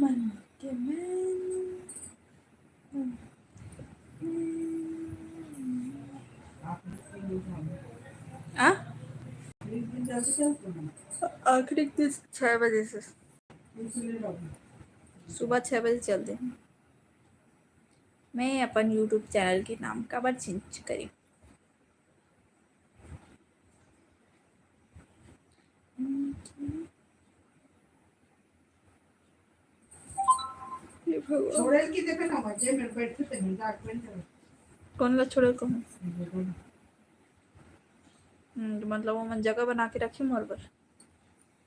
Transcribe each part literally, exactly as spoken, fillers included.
मन के मैन। आ? आखिरी दिन छः बजे से, सुबह छः बजे चल दे। मैं अपन YouTube चैनल के नाम काबर चेंज करी? हे भगवान। छोड़ेल की देखे ना, मजे में बैठे थे, मजाक बन जाए। कौन ला छोड़ेल कहूँ? हम्म, तो मतलब वो मन जगह बना के रखे मोर बर।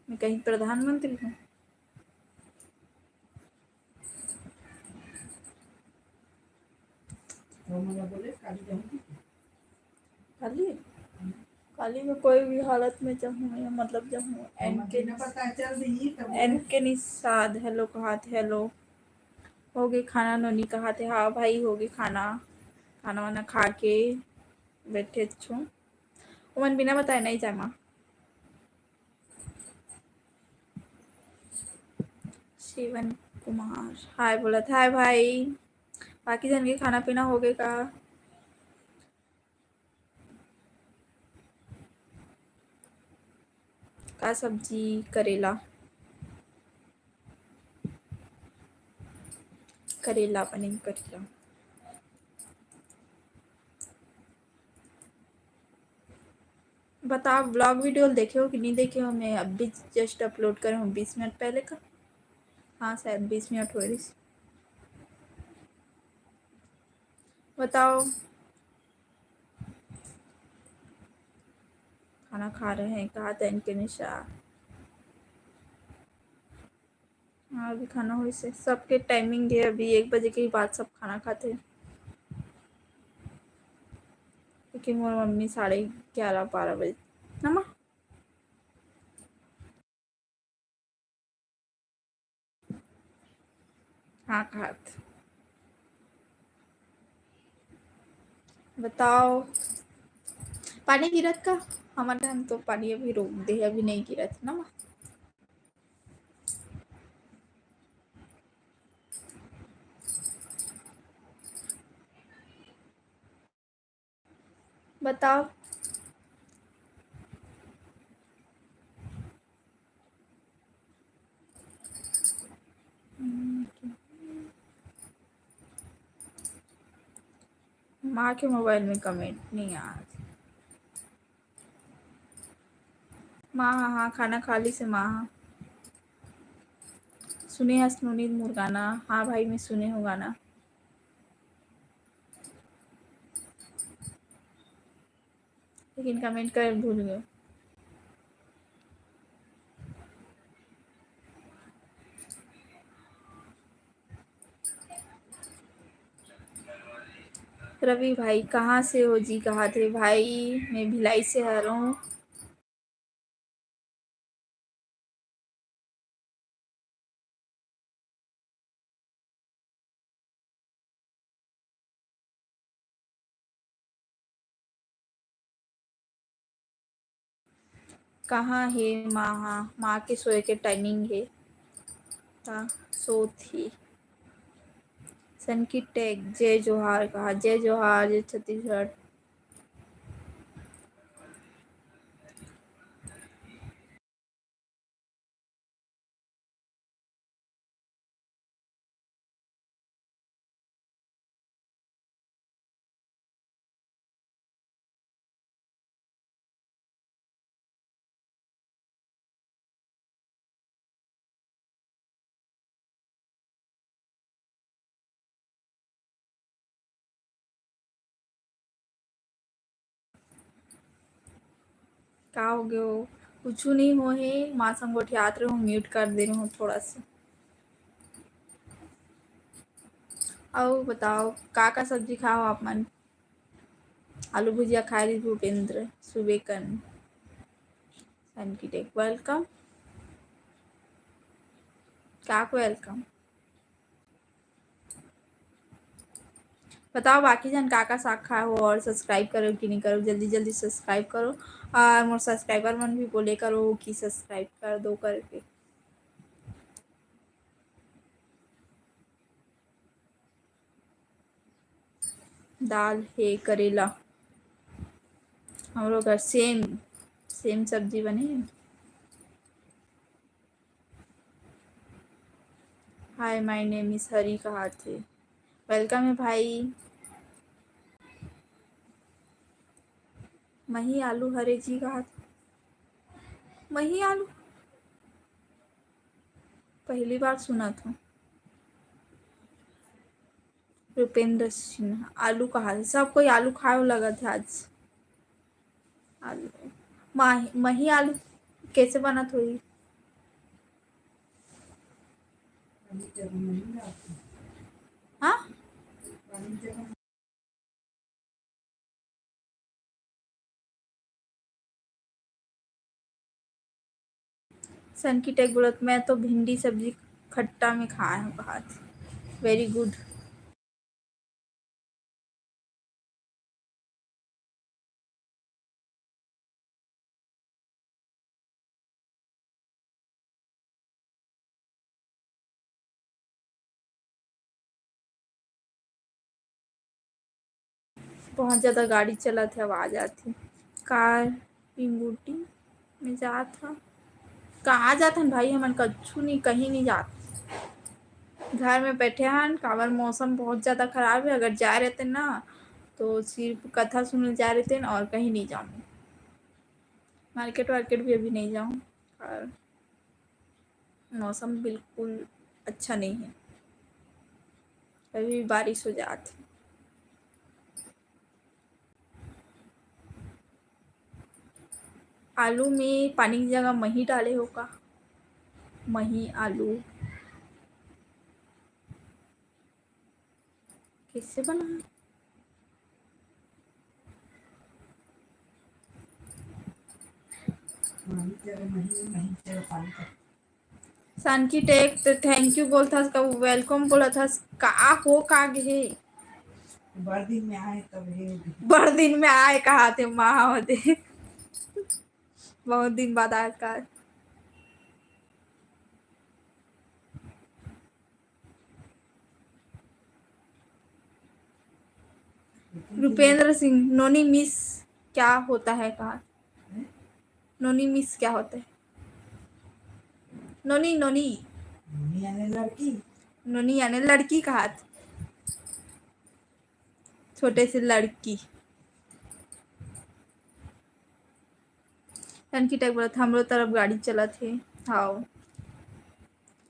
मैं कहीं प्रधानमंत्री हूँ? काली? काली में कोई भी हालत में जाहूँ, या मतलब जाहूँ। एन के निषाद, hello कहात, hello। हो गे खाना नोनी कहात हे, हाँ भाई, हो गे खाना, खाना वाना खा के बैठे छो। ओमन बिना बताए नहीं जाए माँ। शिवन कुमार hi बोलत, hi भाई। बाकी जन के खाना पीना हो गे का? का सब्जी? करेला। करेला बने, करेला। बताओ, vlog video देखे हो कि नहीं देखे हो? मैं अभी just upload करे हूँ बीस मिनट पहले का। हाँ, शायद बीस मिनट हो रही। बताओ, खाना खा रहे हैं, कहा था इनके निशा। हाँ, अभी खाना होइस हे। सबके timing हे, अभी एक बजे के बाद सब खाना खाथे। लेकिन मोर मम्मी साढ़े ग्यारह, बारह बजे ना माँ। हाँ, खात। बताओ, पानी गिरत का? हमर डहन तो पानी अभी रोक दे हे, अभी नहीं गिरत ना माँ। बताओ। माँ के mobile में comment नहीं आत। माँ, हाँ, हाँ, खाना खा लिस हे माँ, हाँ। सुने हस नोनी मोर गाना? हाँ भाई, मैं सुने हूँ गाना, लेकिन comment करे भूल गए। रवि भाई, कहाँ से हो जी? कहा थे भाई, मैं भिलाई से हरौं। कहाँ हे माँ? हाँ, माँ के सोए के timing हे, ता सोत ही। सनकी टेक, जय जोहार कहा, जय जोहार, जय छत्तीसगढ़। का हो गयो? कुछु नहीं हो हे, माँ संग गोठियात रहूँ, mute कर दे रहूँ थोड़ा सा। अउ बताओ, का का सब्जी खाओ आप मन? आलू भुजिया खाए रही भूपेंद्र सुबेकन। सनकी टेक, welcome। का welcome? बताओ बाकी जन का का साग खाए हो और subscribe करो कि नहीं करो, जल्दी जल्दी subscribe करो। और मोर subscriber मन भी बोले करो कि subscribe कर दो करके। दाल हे करेला। हमरो घर same, same सब्जी बने हे। Hi, my name is हरी कहाथे। Welcome हे भाई। मही आलू हरे जी कहात। मही आलू? पहली बार सुनत हूँ। रुपेंद्र सिन्हा, आलू कहात हे? सब कोई आलू खाए लगत हे आज। आलू, माही, मही आलू कैसे बनत होही? हाँ? सनकी टेक बोलत, मैं तो भिंडी सब्जी खट्टा में खाए हूँ कहात। Very good। बहुत ज्यादा गाड़ी चलत हे, आवाज आत हे। कार पिंगुटी में जात ह। कहाँ जात हन भाई, हमन कछु नहीं, कहीं नहीं जात। घर में बैठे हन, काबर मौसम बहुत ज्यादा खराब हे। अगर जाए रहते ना, तो सिर्फ कथा सुने जाए रहते और कहीं नहीं जाऊँ। मार्केट वार्केट भी अभी नहीं जाऊँ और मौसम बिल्कुल अच्छा नहीं है, अभी बारिश हो जात हे। आलू में पानी की जगह मही डाले हो का? मही आलू कैसे बना? सनकी टेक तो thank you बोलथस, का welcome बोलथस, का हो का गे हे? बड़ दिन में आए तब हे। बड़ दिन में आए कहाथे, माँ होते। बहुत दिन बाद आए का। रुपेंद्र सिंह, नोनी मिस क्या होता है कहा? नोनी मिस क्या होता है? नोनी, नोनी। नोनी यानी लड़की। नोनी यानी लड़की कहात। छोटे से लड़की। सनकी टेक बोलत, हमरो तरफ गाड़ी चलत हे। हाव।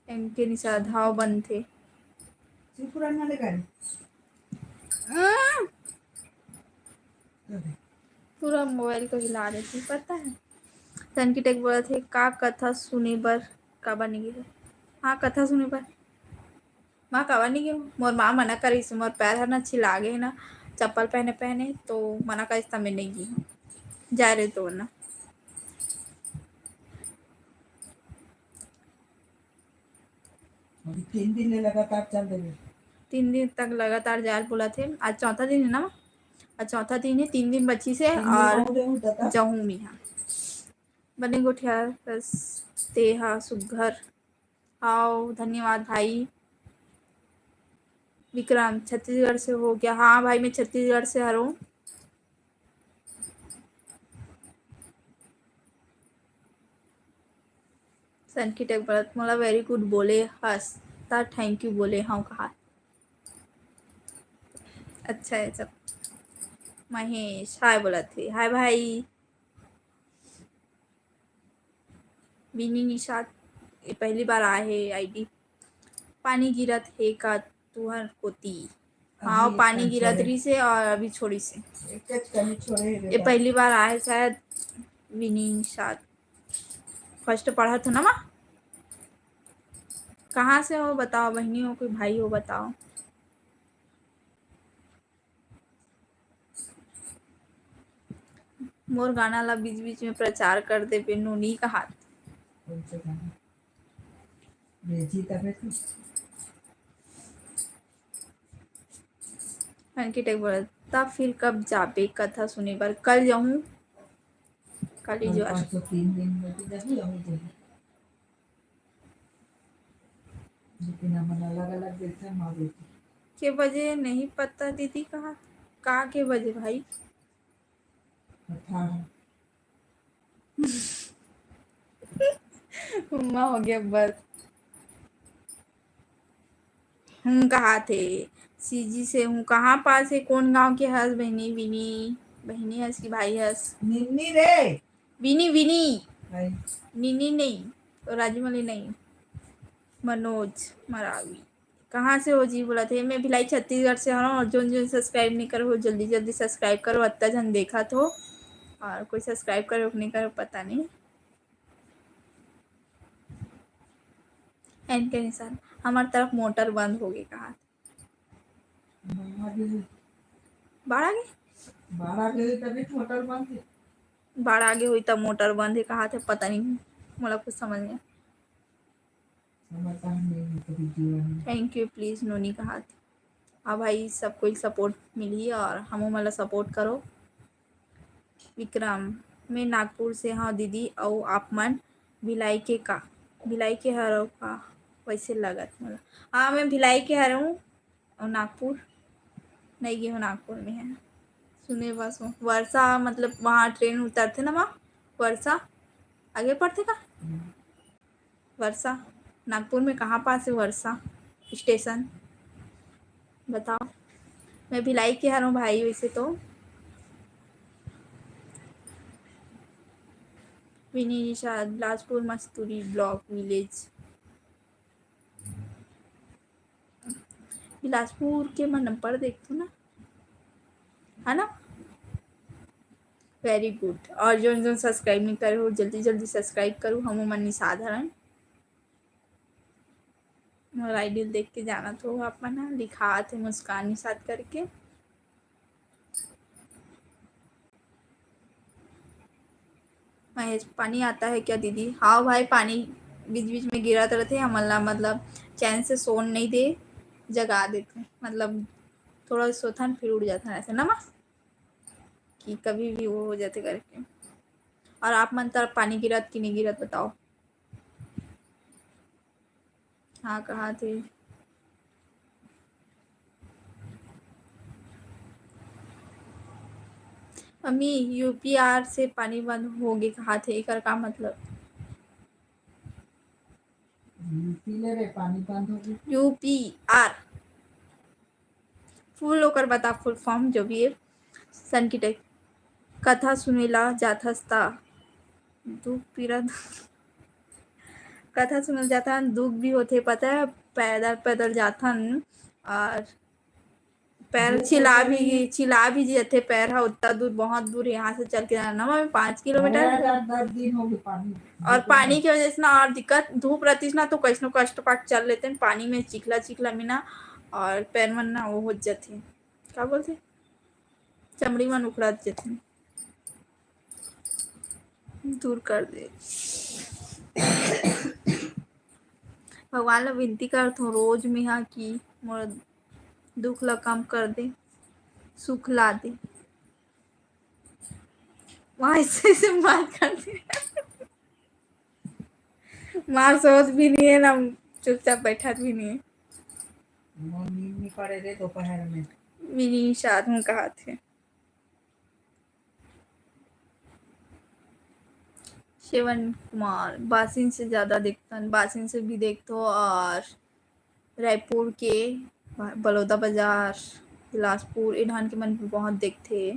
एम के निषाद, हाव बनथे। शिवपुराण वाले गाड़ी। हम्म। अरे। पूरा मोबाइल को हिला देती, पता है। सनकी टेक बोलत हे, का कथा सुने बर, काबर नहीं गे? हाँ, कथा सुने बर। माँ, काबर नहीं गे? मोर माँ मना करिस, मोर पैर ह ना छिला गे हे ना, चप्पल पहने पहने, तो मना करिस, त मैं नहीं गे हूँ। जा रहे तो ना। अभी तीन दिन ले लगातार चल देबे। तीन दिन तक लगातार जाए ल बोलत हे। आज चौथा दिन है ना? आज चौथा दिन है, तीन दिन बची से तीन दिन और और रहू दादा। जहूँ में हाँ। बने गोठिया बस तेहा सुग्घर। आओ, धन्यवाद भाई। विक्रम, छत्तीसगढ़ से हो क्या? हाँ भाई, मैं छत्तीसगढ़ से हरों। सनकी टेक बोलत, मोला very good बोले हस, त thank you बोले हव कहा। अच्छा है सब। महेश, हाय बोलत हे। हाय भाई। विनी निषाद, ये पहली बार आए हे आईडी। पानी गिरत हे का तुहर कोती? हाँ, अभी पानी गिरत छोड़े। रहिस हे और अभी छोड़िस हे। एक कच कनी छोड़े हे ये बेटा। पहली बार आए शायद विनी निषाद। First पढ़त हो ना माँ? कहाँ से हो बताओ, बहनी हो कोई भाई हो बताओ। मोर गाना ला बीच बीच में प्रचार कर देबे नोनी कहात। कौन सा गाना? भेजी तबे तो। सनकी टेक बोलत, "त फिर कब जाबे कथा सुने बर?" कल जाहूँ, कल ही और जो परसों तीन दिन में तो जाहूँ, जाहूँ, जाहूँ। लेकिन हमन अलग-अलग देथे माँ बेटी। के बजे नहीं पता दीदी कहा? का के बजे भाई? अठारह। मम्मा हो गया बस। हूँ कहा थे, सीजी से हूँ। कहाँ पास है, कौन गांव के हस बहिनी? विनी बहिनी हस कि भाई हस? निन्नी रे। विनी, विनी। भाई। निन्नी नहीं, तो राजू मले नहीं। मनोज मरावी। कहाँ से हो जी? बोला थे, मैं भिलाई छत्तीसगढ़ से हूँ। और जोन जोन सब्सक्राइब नहीं करो हो, जल्दी जल्दी सब्सक्राइब करो। अत्ता झन देखा थो, और कोई सब्सक्राइब करो कि नहीं करो पता नहीं। एन के निशान, हमार तरफ मोटर बंद हो गई कहा। बाढ़ आ गई? बाढ़ आ गई तभी मोटर बंद है। बाढ़ आ गई हुई तब मोटर बंद है कहा थे, पता नहीं, मोला कुछ समझ नहीं। समझ नहीं है कभी जीवन में। Thank you, please नोनी कहा थे। हाँ भाई, सब कोई सपोर्ट मिली और हमू मन ला सपोर्ट करो। विक्रम, मैं नागपुर से हव दीदी, अउ आप मन भिलाई के का? भिलाई के हरव का? वैसे लगत मोला। हाँ, मैं भिलाई के हरव अउ नागपुर नई गे हो, नागपुर में है। सुने बस हो। वर्षा मतलब वहाँ ट्रेन उतरथे ना, वहाँ वर्षा आगे पड़थे का? हम्म। वर्षा, नागपुर में कहाँ पास है वर्षा स्टेशन? बताओ। मैं भिलाई के हरव भाई, वैसे तो। विनी निषाद, बिलासपुर मस्तूरी ब्लॉक विलेज। बिलासपुर के मैं नंबर देखथों ना, है ना? Very good। और जोन जोन सब्सक्राइब नहीं करे हो, जल्दी जल्दी सब्सक्राइब करो। हमू मन निषाद हरन। मोर आईडी देख के जानत हो आप मन ह, लिखात हे मुस्कान निषाद करके। महेश, पानी आता है क्या दीदी? हाँ भाई, पानी बीच बीच में गिरत रहिथे, हमन ला मतलब चैन से सोन नहीं दे, जगा देथे, मतलब थोड़ा सोथन फिर उठ जाथन ऐसे ना माँ, कि कभी भी वो हो जाथे करके। और आप मन तरफ पानी गिरत कि नहीं गिरत बताओ। हाँ, कहा थे। मम्मी, यूपीआर से पानी बंद हो गे कहा थे, एकर का मतलब? यूपी ले रे, पानी बंद हो गे। यूपीआर। फुल ओकर बता, फुल फॉर्म जो भी है। सन की टाइप। कथा सुने ला जाथस ता दुख पीरा, कथा सुने ला जाथन, दुख भी होथे, पता है, पैदल, पैदल जाथन और पैर दुख चिला होथे भी, नहीं। चिला भी जाथे, पैर हा उतना दूर, बहुत दूर यहाँ से चल के जाना ना, मैं पाँच किलोमीटर। मेरा यार दस दिन हो गए पानी। और पानी की वजह से ना और दिक्कत, धूप रहती ना तो कैसनो कष्ट पाट चल लेते हैं, पानी में चिखला चिखला में ना, और पैर मन ना वो हो जाथे, का बोलथे, चमड़ी मन उखड़त जाथे। दूर कर दे। भगवान ला विनती करथों रोज मेहा कि मोर दुख ला कम कर दे, सुख ला दे। वहाँ ऐसे, ऐसे बात करते। मार सोत भी नहीं है ना, चुपचाप बैठा भी नहीं है। मोर नींद नहीं पड़े रे दोपहर में। विनी निषाद हूँ कहा थे। श्रवण कुमार, बासिन से ज्यादा देखथन, बासिन से भी देखथो और रायपुर के, बलौदा बाजार, बिलासपुर, ए ढान के मन भी बहुत देखथे।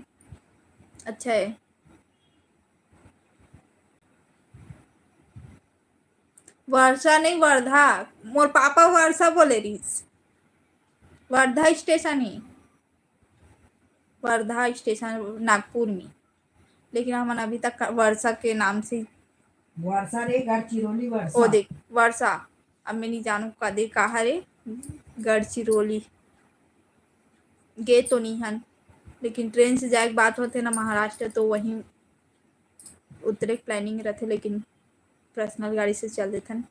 अच्छा है। वर्षा नहीं, वर्धा। मोर पापा वर्षा बोले रहिस। वर्धा स्टेशन ही। वर्धा स्टेशन नागपुर में। लेकिन हमन अभी तक वर्षा के नाम से वर्षा रे, गढ़चिरौली वर्षा। ओ देख, वर्षा। अब मैं नहीं जानू कदे कहा रे, गढ़चिरौली। गे तो नहीं हन, लेकिन ट्रेन से जाए के बात होथे ना महाराष्ट्र, तो वहीं उतरे के प्लानिंग रहथे, लेकिन पर्सनल गाड़ी से चल देथन।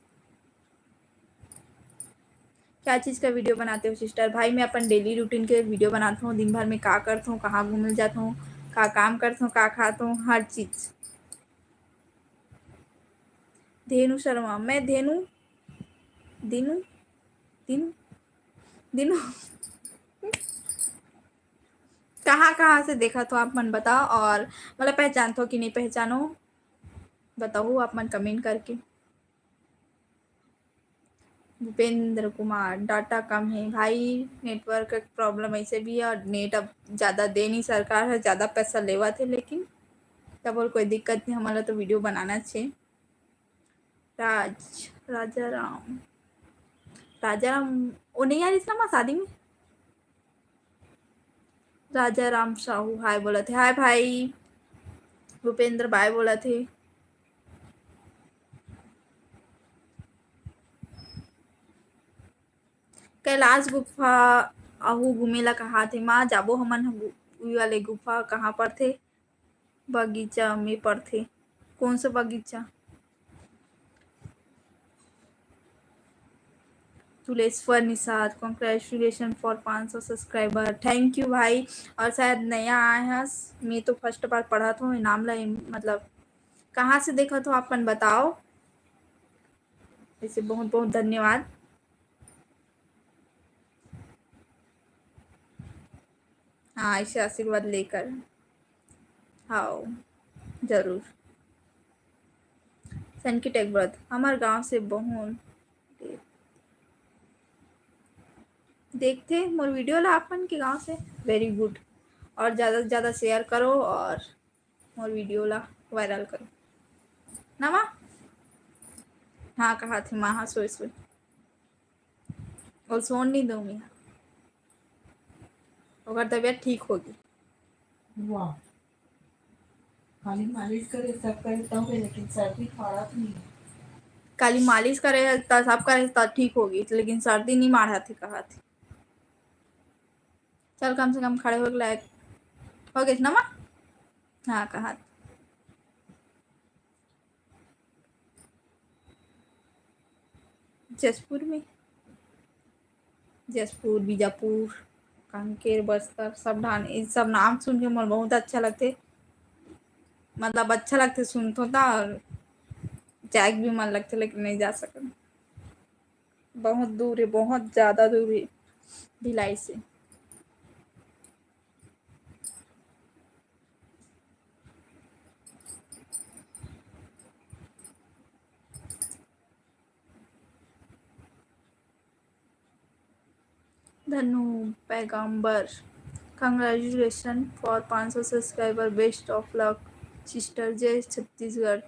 क्या चीज़ का वीडियो बनाते हो सिस्टर? भाई, मैं अपन डेली रूटीन के वीडियो बनाता हूँ, दिन भर में का करता हूँ, कहाँ घूमने जाता हूँ, का काम करता हूँ, का खाता हूँ, हर चीज़। धेनु शर्मा, मैं धेनु, दिनू, दिनू, दिनू। कहाँ-कहाँ से देखत हो आप मन बताओ, और मतलब पहचानथो कि नहीं पहचानो, बताओ आप मन comment करके। भूपेंद्र कुमार, data कम है भाई, network का problem ऐसे भी है, और net अब ज़्यादा दे नहीं, सरकार है ज़्यादा पैसा लेवत है, लेकिन तब और कोई दिक्कत नहीं, हमारा तो video बनाना चाहिए। राज, राजा राम, राजा राम, वो नहीं आ रही ना माँ शादी में? राजा राम साहू hi बोलत हे, hi भाई। भूपेंद्र bye बोलत हे। कैलाश गुफा आहू घूमे ला कहाथे माँ, जाबो हमन ह गु-, उही वाले गुफा कहाँ पड़थे? बगीचा में पड़थे। कौन सा बगीचा? तुलेश्वर निषाद, congratulation for पाँच सौ subscriber। Thank you भाई। और शायद नया आए हस, मैं तो first बार पढ़त हूँ नाम ला, मतलब कहाँ से देखत हो आप मन बताओ। ऐसे बहुत बहुत धन्यवाद। हाँ, ऐसे आशीर्वाद लेकर। हाँ, जरूर। सनकी टेक व्रत, हमार गांव से बहुत देखथे मोर video ला आप मन के गांव से। Very good। और ज़्यादा से ज़्यादा share करो और मोर video ला viral करो ना माँ। हाँ, कहाथे माँ, हाँ, सोए सोए। और सोन नहीं दूँ मैं। ओकर तबीयत ठीक होगी। वाह, खाली मालिश करे, सब करे, तब है, लेकिन सर्दी मारत नहीं है। खाली मालिश करे, त सब करे, त ठीक होगी, लेकिन सर्दी नहीं मारत है, कहाथे। चल, कम से कम खड़े हो लायक हो गए ना माँ? हाँ, कहाथे। जशपुर में, जशपुर, बीजापुर, कांकेर, बस्तर, सब ठान, ये सब नाम सुन के मोर बहुत अच्छा लगथे। मतलब अच्छा लगथे, सुनथो त और जाए के भी मन लगथे, लेकिन नहीं जा सकन। बहुत दूर है, बहुत ज़्यादा दूर है भिलाई से। धनु पैगंबर, congratulation for पाँच सौ subscriber, best of luck sister। जय छत्तीसगढ़,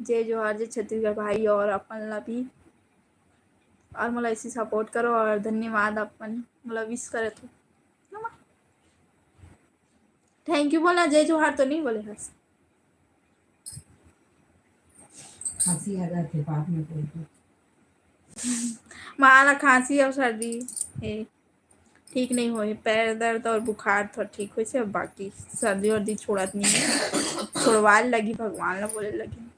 जय जोहार, जय छत्तीसगढ़ भाई, और अपन ला भी, और मोला ऐसे support करो, और धन्यवाद अपन मोला wish करत हो। Thank you बोलना, जय जोहार तो नहीं बोले हस। खांसी आ जाथे बाद में बोल दो। माँ ला खांसी और सर्दी है, ठीक नहीं होए, पैर दर्द और बुखार थोड़ा ठीक होइसे, बाकी सर्दी वर्दी छोड़त नहीं है। छोड़वाए लगी, भगवान ला बोले लगी।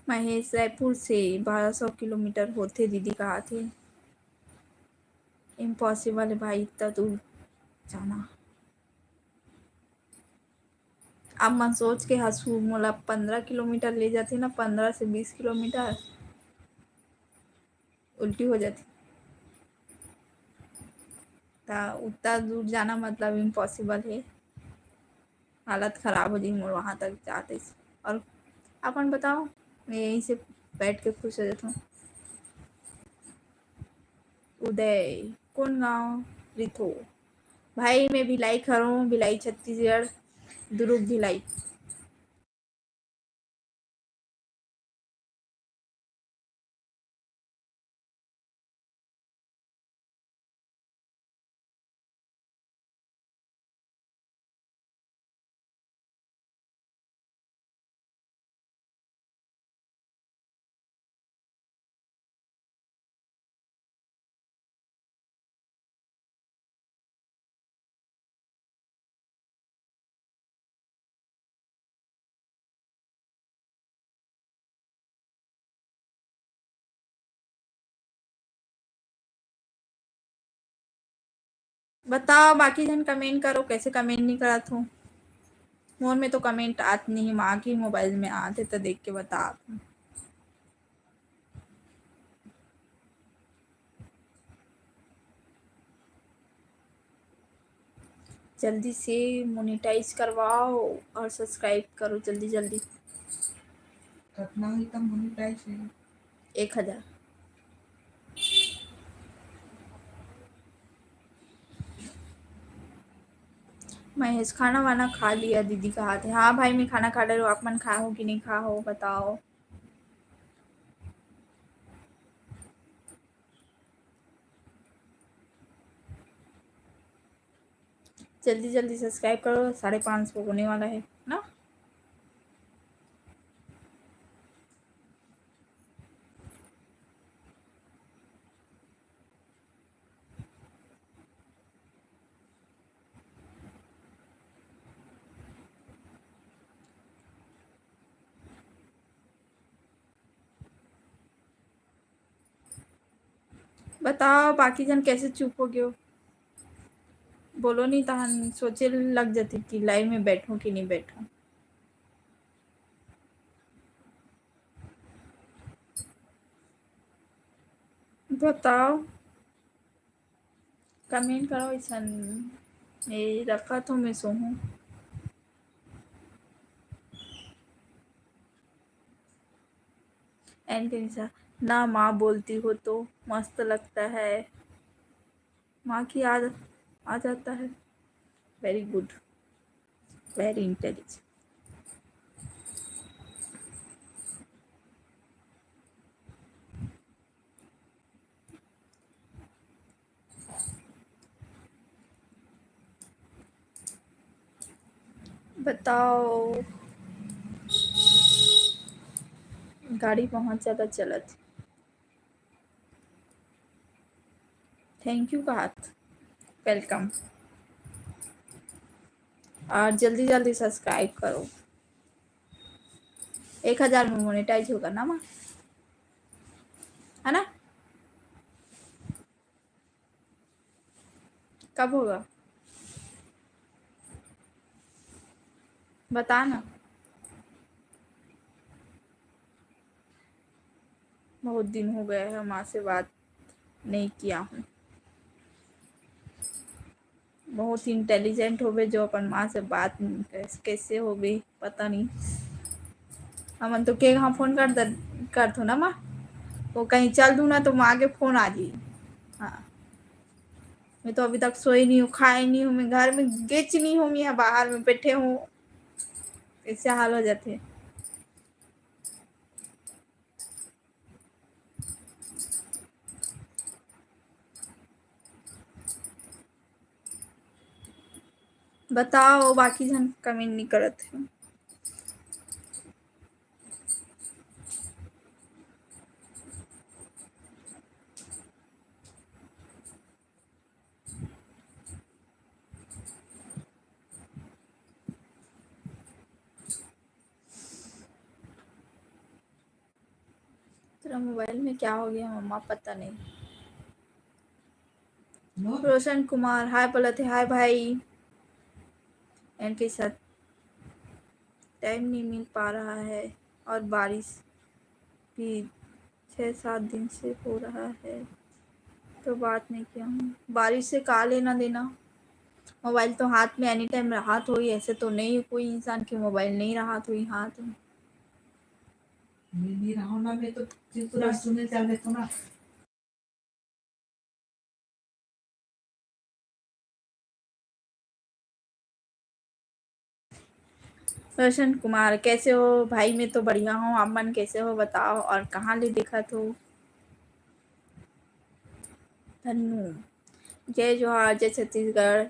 महेश, रायपुर से बारह सौ किलोमीटर होथे दीदी, कहाथे। Impossible है भाई, इतना दूर जाना। आप मन सोच के हंसू, मोला पंद्रह किलोमीटर ले जाथे ना, पंद्रह से बीस किलोमीटर, उल्टी हो जाथे। त उतना दूर जाना मतलब impossible है, हालत खराब हो जाही मोर वहाँ तक जाते से। और अपन बताओ, मैं यहीं से बैठ के खुश हो जाता हूँ। उदय, कौन गाँव रिथो? भाई, मैं भिलाई खरहूँ, भिलाई छत्तीसगढ़, दुर्ग भिलाई। बताओ, बाकी झन comment करो, कैसे comment नहीं करत हो? मोर में तो comment आत नहीं, माँ के mobile में आते तो देख के बतात हूँ। जल्दी से मोनेटाइज करवाओ और सब्सक्राइब करो जल्दी जल्दी। कितना हुई तब मोनेटाइज हुई? एक हजार। महेश, खाना वाना खा लिया दीदी कहा थे। हाँ भाई, मैं खाना खा ले रहा हूँ, आप मन खाए हो कि नहीं खा हो बताओ। जल्दी जल्दी सब्सक्राइब करो, साढ़े पाँच सौ होने वाला है ना। बताओ, बाकी जन कैसे चुप हो गयो? बोलो नहीं, तहन सोचे लग जाती कि लाइव में बैठो कि नहीं बैठो। बताओ, कमेंट करो। इसन ए रखा तो मैं सोहूँ। एंड निशा, ना माँ बोलती हो तो मस्त लगता है, माँ की याद आ जाता है। Very good, very intelligent। बताओ, गाड़ी बहुत ज्यादा चलत। थैंक यू कहत, वेलकम। और जल्दी जल्दी सब्सक्राइब करो, एक हजार में मोनेटाइज होगा ना माँ, है ना? कब होगा बता ना। बहुत दिन हो गया है माँ से बात नहीं किया हूँ। बहुत इंटेलिजेंट होबे जो अपन माँ से बात कैसे होबे पता नहीं। हमन तो के कहाँ फोन कर दे, करथो ना माँ, वो कहीं चल दूँ ना तो माँ के फोन आ जी। हाँ, मैं तो अभी तक सोई नहीं हूँ, खाए नहीं हूँ, मैं घर में गेच नहीं हूँ, मैं यहाँ बाहर में बैठे हूँ, ऐसे हाल हो जाते। बताओ, बाकी झन कमेंट नहीं करत है। तेरा मोबाइल में क्या हो गया मम्मा, पता नहीं। रोशन कुमार हाय बोलत हे, हाय भाई। एंड के साथ टाइम नहीं मिल पा रहा है और बारिश भी छः सात दिन से हो रहा है तो बात नहीं किया हूँ। बारिश से का लेना देना, मोबाइल तो हाथ में एनी टाइम रहा थोड़ी, ऐसे तो नहीं कोई इंसान के मोबाइल नहीं रहा थोड़ी हाथ में। मैं नहीं रहा ना, मैं तो पूरा सुने चल देता ना। रोशन कुमार, कैसे हो भाई? मैं तो बढ़िया हूँ, आप मन कैसे हो बताओ, और कहाँ ले देखत हो? धन्नू, जय जोहार, जय छत्तीसगढ़।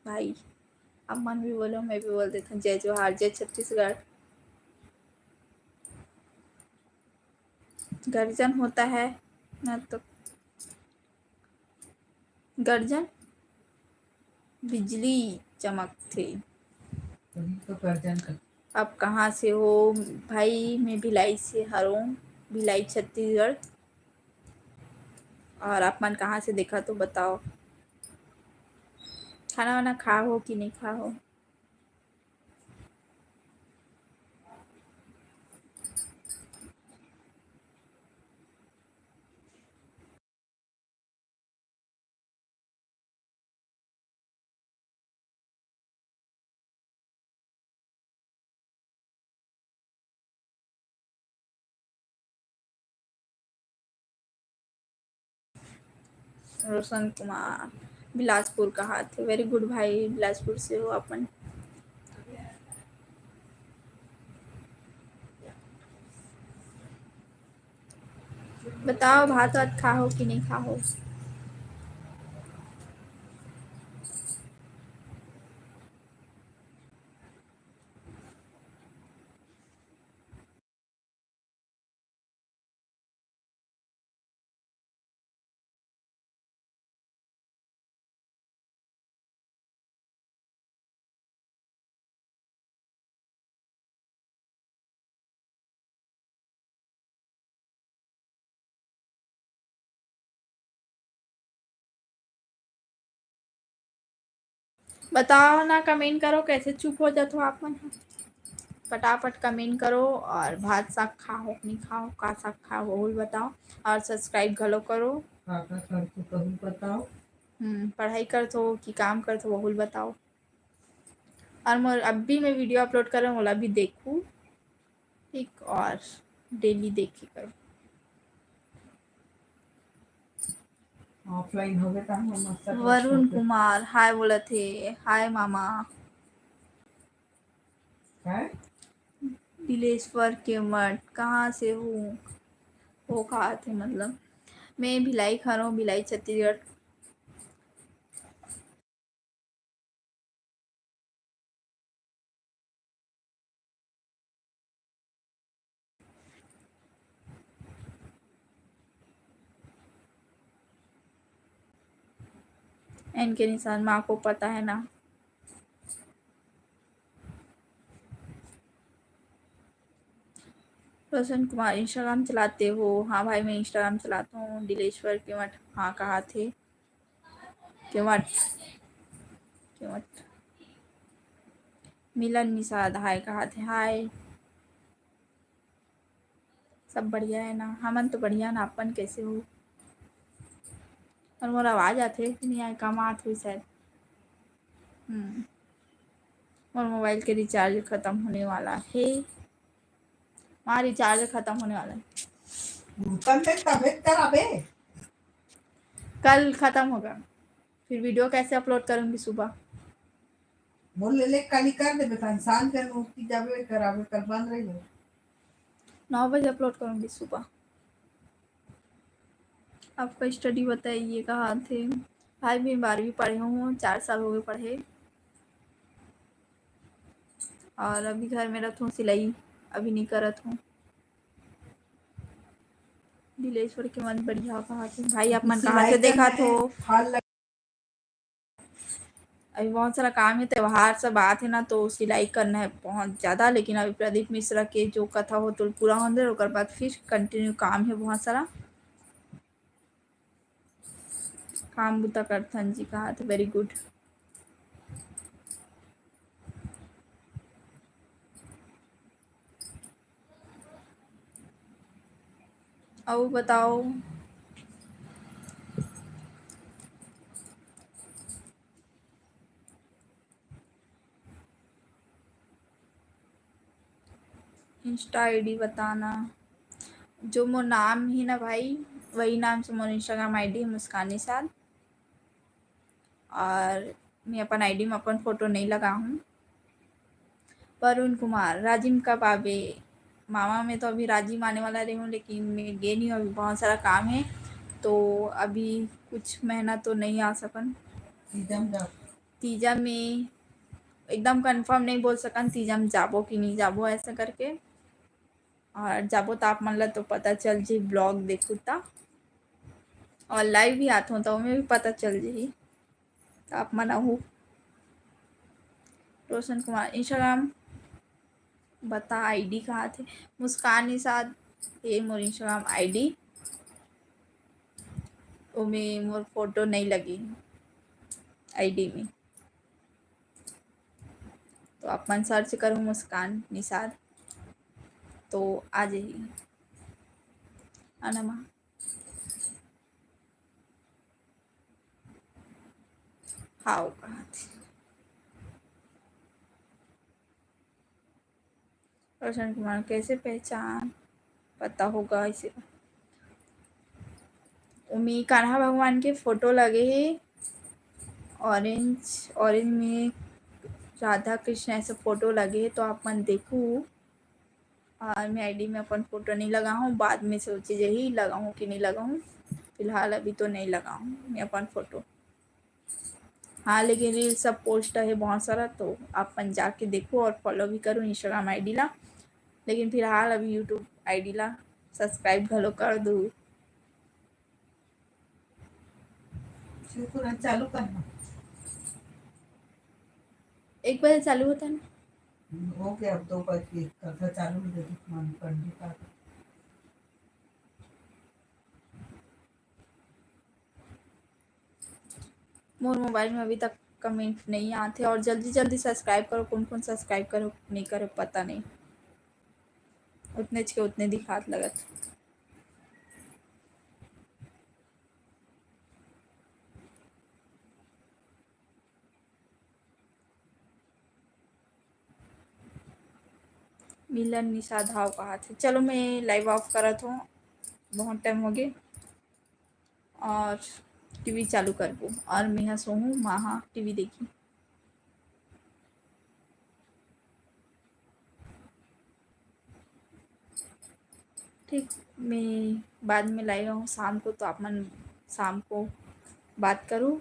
भाई, आप मन भी बोलो, मैं भी बोल देता हूँ, जय जोहार, जय छत्तीसगढ़। गर्जन होता है ना तो गर्जन, बिजली चमकथे। तभी तो गर्जन कर। आप कहाँ से हो भाई? मैं भिलाई से हरों, भिलाई छत्तीसगढ़। और आप मन कहाँ से देखा तो बताओ, खाना वाना खा हो कि नहीं खा हो? रोशन कुमार बिलासपुर कहाथे। Very good भाई, बिलासपुर से हो अपन। बताओ, भात वात खाहो कि नहीं खाहो? बताओ ना, comment करो, कैसे चुप हो जाथो आप मन ह? फटाफट comment करो और भात साग खाहो कि नहीं खाहो, का साग खाहो, वहू ल बताओ और subscribe घलो करो। का का करथो, कहू बताओ। हम्म, पढ़ाई करथो कि काम करथो, वहू ल बताओ। और मोर अभी मैं video upload कर रहा हूँ, ओला भी देखू, ठीक, और daily देखे करो। Offline हो गए तो हम मस्त वरुण कुमार hi बोलत हे, hi मामा। हैं? दिलेश्वर के मठ कहाँ से हूँ? वो कहा थे, मतलब, मैं भिलाई खरो, भिलाई छत्तीसगढ़। एन के निशान माँ को पता है ना। रोशन कुमार, Instagram चलाते हो? हाँ भाई, मैं Instagram चलाता हूँ। दिलेश्वर के मठ, हाँ, कहा थे? केवट, केवट। मिलन निषाद hi कहा थे, hi। सब बढ़िया है ना? हमन तो बढ़िया ना, अपन कैसे हो? और मोर आवाज आथे कि नहीं आए, कम आत हुई शायद। हम्म, मोर मोबाइल के recharge खत्म होने वाला है। हाँ, recharge खत्म होने वाला है। कल तक तबियत खराब है। कल खत्म होगा, फिर video कैसे upload करूंगी सुबह? बोल ले, ले, कल ही कर देबे, कल शाम के मूर्ति जाबे कराबे, कल बंद रही। नौ बजे upload करूंगी सुबह। आपका study बताइए, कहाँ थे? भाई, मैं बारहवीं पढ़े हूँ, चार साल हो गए पढ़े। और अभी घर में रहत हूँ, सिलाई अभी नहीं करत हूँ। दिलेश्वर के मन बढ़िया कहा थे। भाई, आप मन कहाँ से देखा थो? अभी बहुत सारा काम है, त्योहार सब आत है ना, तो सिलाई करना है बहुत ज्यादा। लेकिन अभी प्रदीप मिश्रा के जो कथा हो तो पूरा होने दे, ओकर बाद फिर continue काम है बहुत सारा। काम बुता करथन जी कहा थे, very good। अउ बताओ। Insta ID बताना। जो मोर नाम ही ना भाई, वही नाम से मोर Instagram ID है, मुस्कान निषाद। और मैं अपन ID में अपन फोटो नहीं लगा हूँ। वरुण कुमार, राजिम कब आबे? मामा, मैं तो अभी राजिम आने वाला रही हूँ, लेकिन मैं गे नहीं हूँ, अभी बहुत सारा काम है, तो अभी कुछ महीना तो नहीं आ सकन। तीजा में जा। तीजा में एकदम confirm नहीं बोल सकन, तीजा में जाबो कि नहीं जाबो, ऐसा करके। और जाबो तो आप मन ला तो पता चल जी, vlog देखू ता, और live भी आत हो तो ओमे भी पता चल जी। तो आप मन आहू। रोशन कुमार, Instagram बता, ID कहा थे? मुस्कान निषाद, ये मोर Instagram ID, ओमे मोर फोटो नहीं लगे ID में। तो आप मन search करो मुस्कान निषाद, तो आ जाही। आना माँ। हाव, कहा थे। रोशन कुमार, कैसे पहचान? पता होगा इसे। ओमे कान्हा भगवान के फोटो लगे हे, ऑरेंज, ऑरेंज में राधा कृष्ण ऐसे फोटो लगे हे, तो आप मन देखू। और मैं आईडी में अपन फोटो नहीं लगाहूँ, बाद में सोचे जही लगाहूँ कि नहीं लगाहूँ। फिलहाल अभी तो नहीं लगाहूँ मैं अपन फोटो। हाँ, लेकिन रील सब पोस्ट है बहुत सारा, तो आप मन जाके देखो और फॉलो भी करो इंस्टाग्राम आईडी ला। लेकिन फिलहाल अभी यूट्यूब आईडी ला सब्सक्राइब घलो कर दो। शुक्र है, चालू करना। एक बजे चालू होता है ना। हो गया, अब दो बज के कथा चालू हो गई, मन पंडित आ गए। मोर मोबाइल में अभी तक कमेंट नहीं आते। और जल्दी जल्दी सब्सक्राइब करो, कौन कौन सब्सक्राइब करो नहीं करो पता नहीं, उतने के उतने दिखात लगत। मिलन निषाद हाव कहा थे। चलो, मैं लाइव ऑफ करत हूँ, बहुत टाइम हो गए। और टीवी चालू करबो और मेहा सोहूँ, माँ हा टीवी देखी। ठीक, मैं बाद में लाइव आऊँ शाम को, तो आप मन शाम को बात करूँ,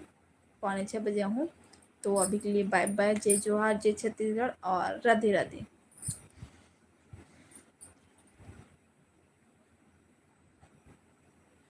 पौने छः बजे आऊँ। तो अभी के लिए बाय बाय, जय जोहार, जय छत्तीसगढ़ और राधे राधे।